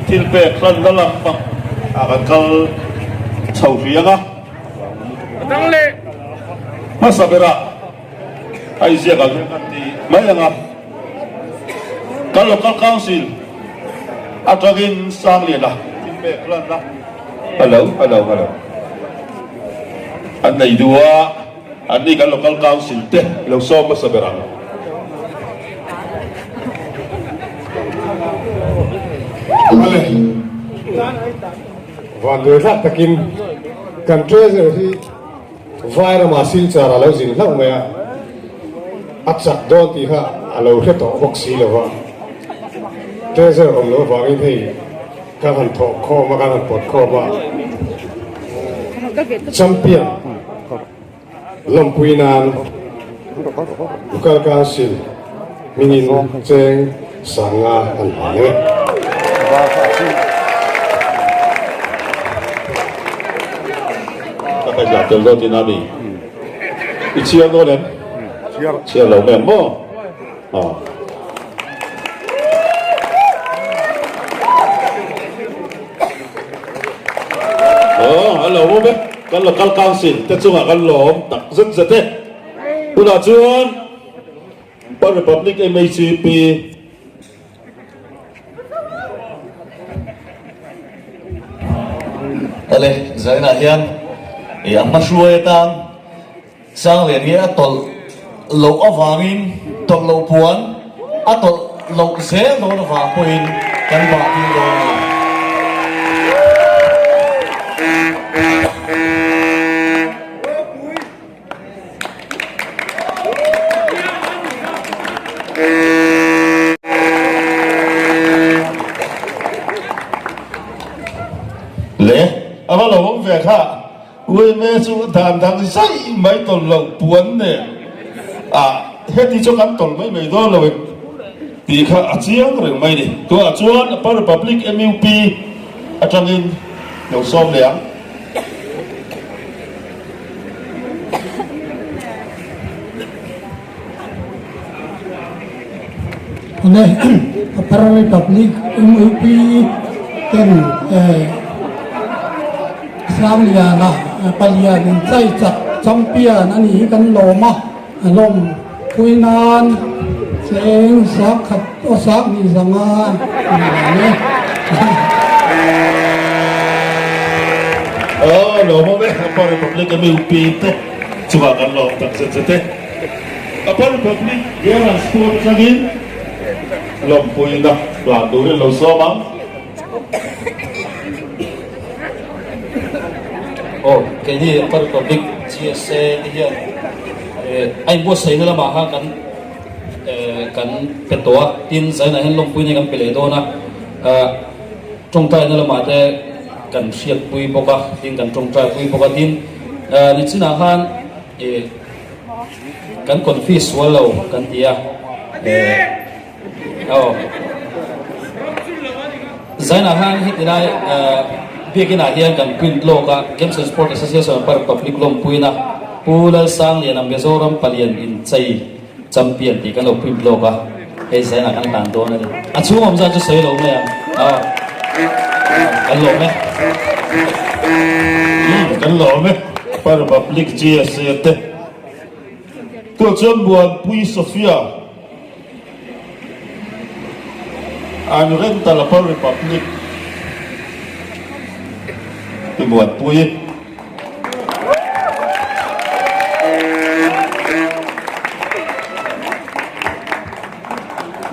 thil pek hlanna lampang ah kan kal chho hrih ang a. Hmasa berah a inziak ang hian kan ti mai ang a. Kan Local Council atangin Sangliana thil pek hlanna Hello hello hello an nei duh a. Anni kan Local Council te lo sawm hmasa ber ang. Awle, vanduai thlak takin kan treasure hi Vairama Silchar a lo zin hlauh mai a, a chak dawn tih kha a lo hre tawh bawk si lo va, treasure awm loh avangin hei kan han thawh khawm a, kan han pawt khawm a, champion. Lawmpui nan Local Council hmingin cheng sanga an hlan e. Ka kai tla tel dawn tina mi? I chhiar dawn em? Chhiar lo mai ang maw? Aw. Aw, a lo awm e. Kan Local Council te chungah kan lawm tak zet zet e. Tunah chuan Pan Republic MHCP Awle, zainah hian a hmahruai atan Sanglian hi a tawlh loh avangin tawlh loh puan a tawlh loh zel dawn avang pawhin kan bah tir dawn a ni. Le, a va lo awm ve kha. Uaime chu dan dang zaih mai tawlh loh puan nen ah heti chu kan tawlh mai mai dawn lo e tih kha a chiang reng mai ni. Tunah chuan Upper Republic MUP atangin lo sawm leh ang. Awle, Upper Republic MUP ten Sangliana palian in chai chak champion a nih hi kan lawm a, a lawm pui nan cheng sak khat aw sak ni zanga a ni lo e. Aw lawm awm e, Upper Republic MUP te chungah kan lawm tak zet zet e. Upper Republic Geran Sport atangin lawmpuina hlan turin lo sawm ang. Aw, keini Upper Republic GSA te hian eh a inbuatsaihna lamah khan kan eh kan pe tawh a, tin zainah hian lawmpuina kan pe leh dawn a, ah tawngtaina lamah te kan hriatpui bawk a, tin kan tawngtaipui bawk a, tin ah nichinah khan eh kan confi sual lo kan ti a, eh. Aw. Zainah khan heti lai biakinah hian kan print lawk a, Games and Sport Association of Republic lawmpuina Pu Lalsangliana Mizoram Palian Inchei Champion tih kan lo print lawk a, hei Zainah kan hlan dawn a ni. A chhung awm zan chu sawi lo mai ang. Aw. Kan lawm e. Kan lawm e. Republic GSA te. Tunah chuan Muanpui Sophia. An rental Upper Republic ti buatpui.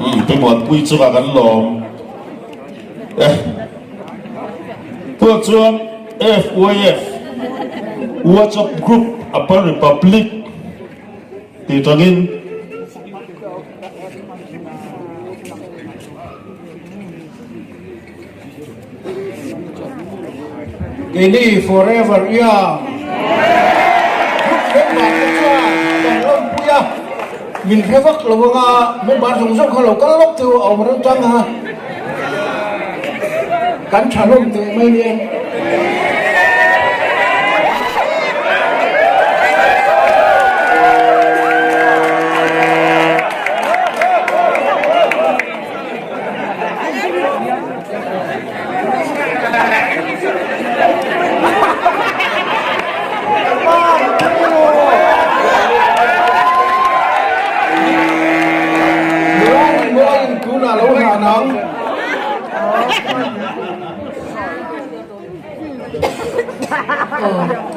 Umm ti buatpui chungah kan lawm e. Tunah chuan FYF WhatsApp group Upper Republic Tih tangin Keini Forever Young Group member te chuan kan lawmpui a, min hre vak lo anga member zawng zawng kha lo kal lawk chu a awm reng tang a, kan tha hlawm teh mai nia.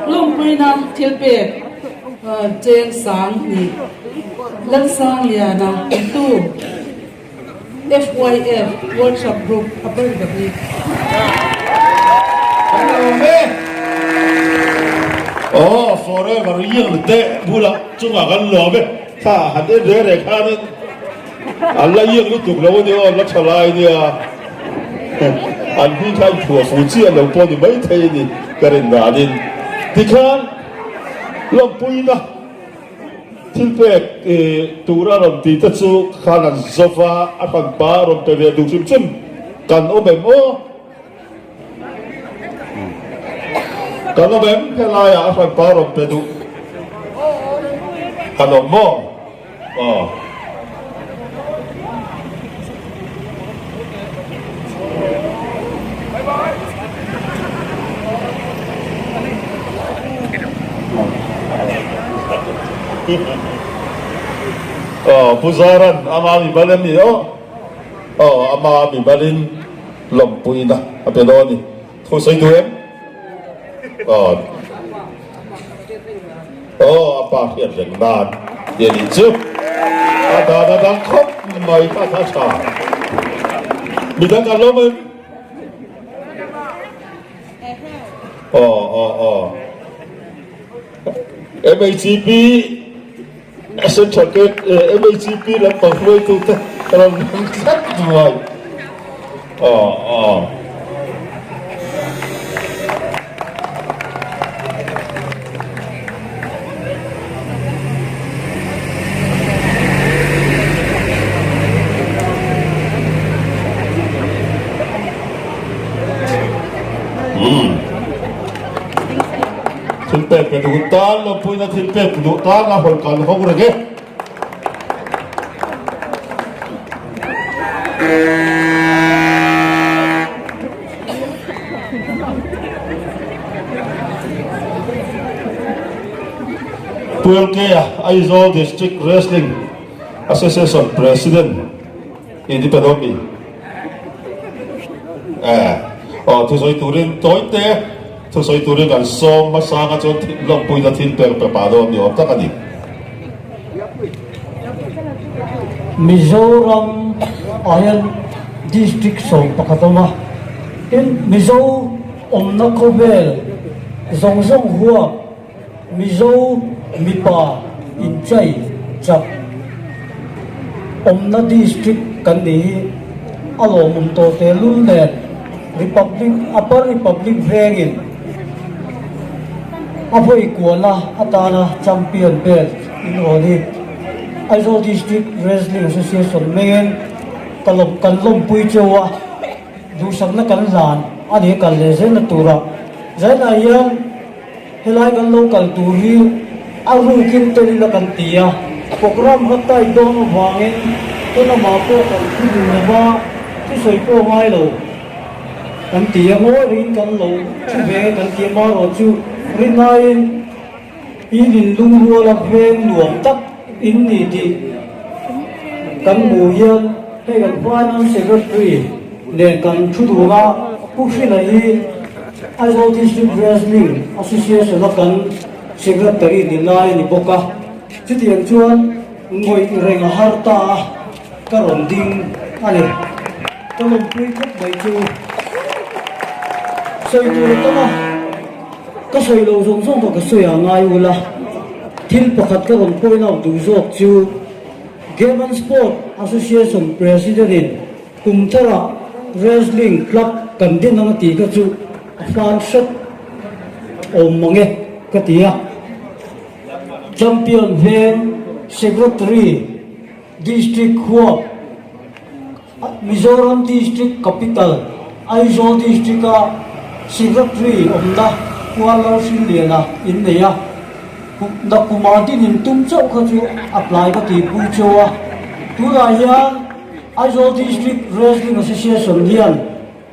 Lawmpuina thilpek Cheng Sang nih Lalsangliana tu. FYF WhatsApp Group Upper Republic. Kan lawm e. Aw forever young te bulah chungah kan lawm e. Thla han en reng reng khanin an la young lutuk lo a nia aw, an la tha lai nia. An hming kha inphuah fu chiah lo pawh ni maithei a ni ka rin danin. Tikhan lawmpuina. Thil pek tura rawn ti te chu khan an zova a hranpa rawn pe ve duh hrim hrim kan awm em aw? Kan awm em helaiah a hranpa rawn pe duh kan awm maw? Aw. Aw Pu Zaran ama mi bal em ni aw? Aw ama mi balin lawmpuina a pe dawn a ni. Thu sawi duh em? Aw. Aw a pa hriat reng nan tih a nih chu. A dan a dang khawp mai kha kha tha. Midang kan lawm em? Aw aw aw. MHP Central MHP lampang hruaitute rawn lang tlat mai. Aw aw. Thil pek pe duh tan lawmpuina thil pek duh tan a hawn kan hawng reng e. Puelkea Aizawl District Wrestling Association President Independent mi eh aw thusawi turin tawite Thusawi turin an sawm hmasanga chuan lawmpuina thil per pe pah dawn ni awm tak a ni. Mizoram ah hian district 11 awm a, tin Mizo awmna khawvel zawng zawng huap Mizo mipa inchai chak awmna district kan nih hi a lawmawm tawh tehlul nen Republic Upper Republic vengin a vawi kualna atana champion belt in rawn hi Aizawl District Wrestling Association mengin ka lawm kan lawmpui cheu a duhsakna kan hlan a ni kal leh zelna turah zainah hian Helai kan lo kal tur hi a rukin tel ila kan ti a, programme kha tight dawn avangin he lamah pawh kan thu dun lo va, thusawi pawh ngai lo kan ti a, ngawi rengin kan lo thu ve nge kan ti a, marawh chu rinaiin in inlungruala veng nuam tak in ni tih kan hmuh hian hei kan Finance Secretary nen kan thu dun a, Pu Hrila hi Aizawl District Wrestling Association a kan Secretary ni lai a ni bawk a, chutiang chuan ngawih reng a har ta a, ka rawn ding a ni. Ka lawmpui khawp mai chu sawi tur a tam a, ka sawi lo zawng zawng kha ka sawi a ngai ula, thil pakhat ka rawn point out duh zawk chu Game and Sport Association President in Kum tharah wrestling club kan din ang a tih kha chu a fan hret awm mang e ka ti a. Champion veng Secretary District huap Mizoram District Capital Aizawl District a Secretary awmna Kuala Hrinliana in nei a. Nakuma din in tum chauh kha chu a tlai ka tihpui cheu a. Tunah hian Aizawl District Wrestling Association hian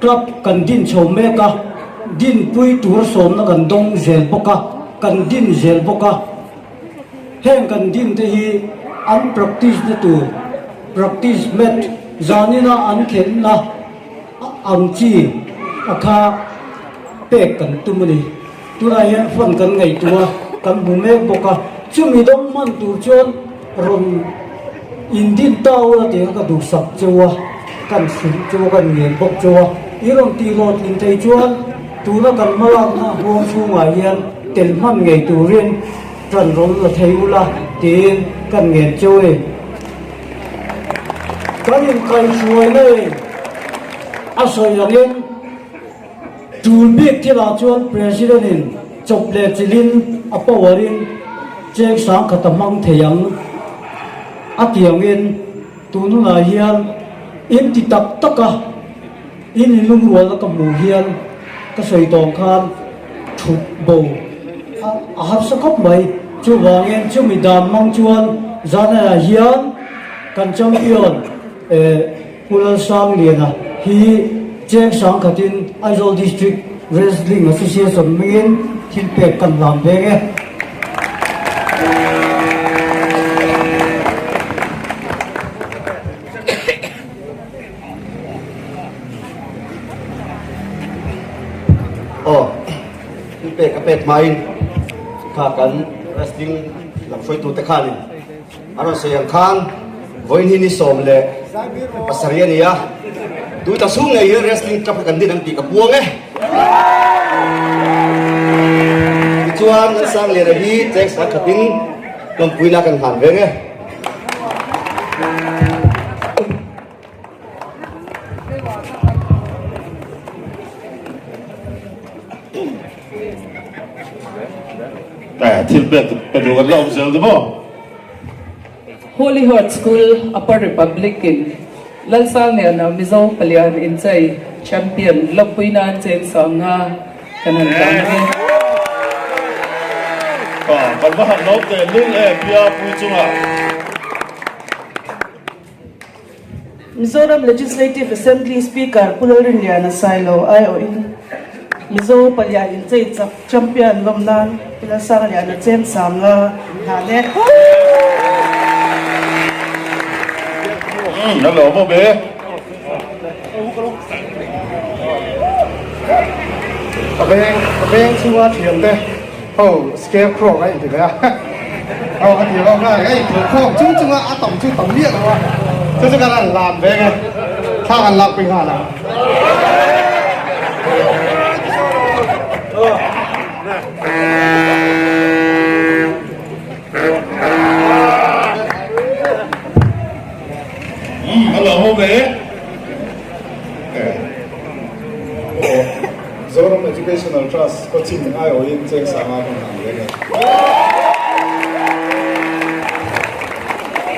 club kan din chho mek a, dinpui tura sawmna kan dawng zel bawk a, kan din zel bawk a. Heng kan din te hi an practice na tur, practice mat, zanina an khelhna ang chi a kha pek kan tum a ni. Tunah hian fund kan ngaihtuah a, kan hmu mek bawk a, chumi dawng hman tur chuan rawn indin ta ula tih kha ka duhsak cheu a. kan hrilh chu a, kan ngen bawk chu a. I rawn tih hlawhtlin thei chuan tuna kan hmalakna huang chhungah hian tel hman ngei turin ṭan rawn la thei ula tiin kan ngen cheu a ni. Kan inkaihhruaina in a sawi angin tul bik thilah chuan President in chawp leh chilhin a power in cheng sangkhat a hmang thei ang a ti angin tun hunah hian in ti tak tak a in inlungrualna ka hmuh hian ka sawi tawng khan thut bo a harsa khawp mai. Chuvangin chumi dan hmang chuan zanah hian kan champion Pu Lalsangliana hi cheng sangkhatin Aizawl District Wrestling Association hmingin thil pek kan hlan veng e. Aw, thil pek a pek hmain kha kan wrestling lam hruaitute khanin a rawn sawi ang khan vawiin hi ni 17 a ni a, tuita chhung ngei hian wrestling club hi kan din ang tih ka puang e. Tichuan Lalsangliana hi cheng sangkhatin lawmpuina kan hlan veng e. Thil pek pe duh kan la awm zel ni maw? Holy Heart School, Upper Republic in Lalsangliana Mizo Palian Inchei Champion lawmpui nan cheng sanga kan han tlan ang e. Kan va han lawm teh lul em Pia pui chungah. Mizoram Legislative Assembly Speaker Pu Lalrinliana Sailo aiawhin Mizo Palian Inchei Chak Champion lawm nan Pu Lalsangliana Cheng Sanga hlan e. Umm a lawmawm e. Ka veng ka veng chhunga thiante ho scarecrow a inti ve a ho a ti rawk a hei thawmkhawm chung chunga a tam chu tam miah lo a chu chu kan han lam veng e thla kan lak pui nghal ang. Umm a lawmawm e. Zoram Educational Trust coaching aiawhin cheng sanga kan han reng e.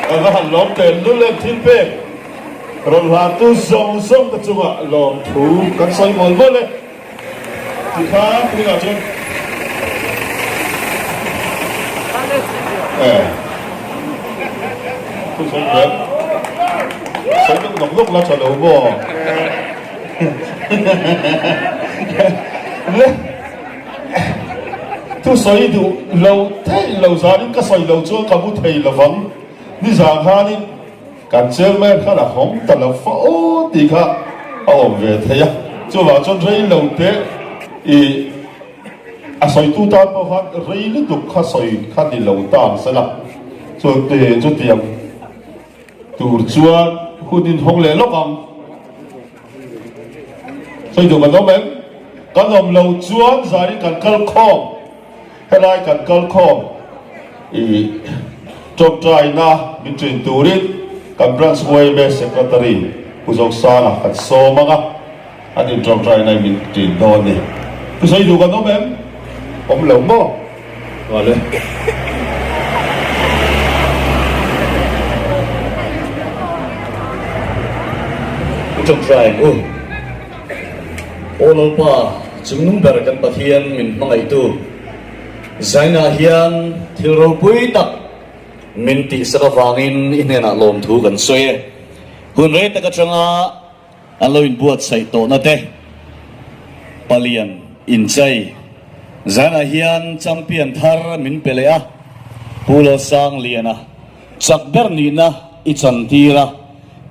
Ka va han lawm teh lul em thil pek rawn hlantu zawng zawng te chungah lawmthu kan sawi mawl mawl e. Tikha tunah chuan eh thu sawi ber sawi deuh nawk nawk la tha lo maw le thu sawi duh lo theih lo zanin ka sawi lo chuan ka mu thei lovang nizan khanin Kan chairman khan a hawng ta lo fa aw tih kha a awm ve thei a, chuvang chuan rei lo teh i a sawitu tan pawh khan rei lutuk kha sawi kha ni lo ta ang sela, chu chutiang tur chuan hun in hawng leh lawk ang. Sawi duh kan awm em? Kan awm lo chuan zanin kan kal khawm. Helai kan kal khawm i tawngtaina min ṭin turin kan Branch yma Secretary Pu Zoksanga kan sawm ang a, an in tawngtaina in min ṭin dawn a ni. Thusawi duh kan awm em? Awm lo maw? Vale. I tawngtai ang u. Aw Lalpa, chungnung ber kan Pathian min hmangaihtu, Zainah hian thil ropui tak min tihsak avangin i hnenah lawmthu kan sawi e. Hun rei tak atanga an lo inbuatsaih tawhna te, palian inchei, Zainah hian champion thar min pe leh a, Pu Lalsangliana chak ber nihna i chantir a.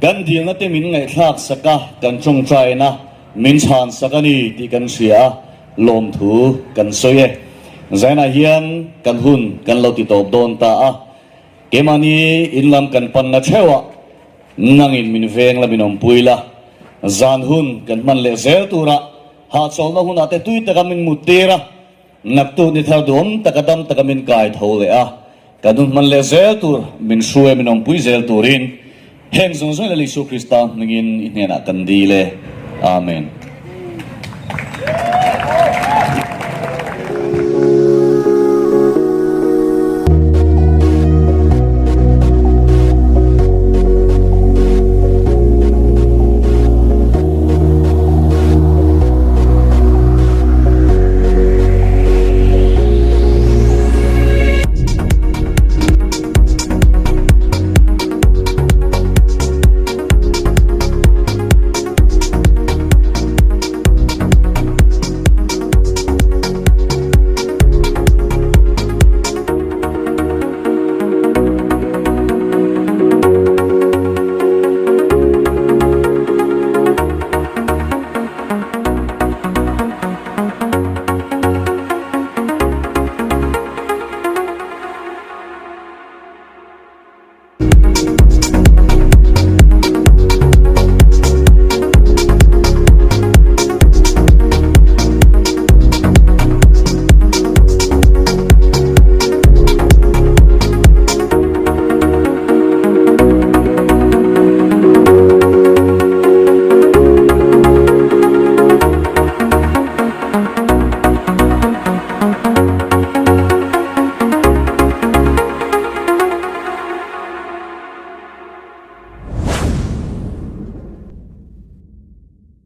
Kan dilna te min ngaihthlak sak a, kan tawngtaina min chhan sak a ni tih kan hria a, lawmthu kan sawi e. Zainah hian kan hun kan lo ti tawp dawn ta a, keimahni in lam kan panna theuh ah nangin min veng la min awmpui la. Zan hun kan hman leh zel turah hahchawlhna hunah te tui taka min mut tir a, naktuk ni thar duhawm taka dam taka min kai tho leh a, kan hun hman leh zel tur min hruai min awmpui zel turin heng zawng zawng Lal Isua Krista hmingin i hnenah kan dil e. Amen.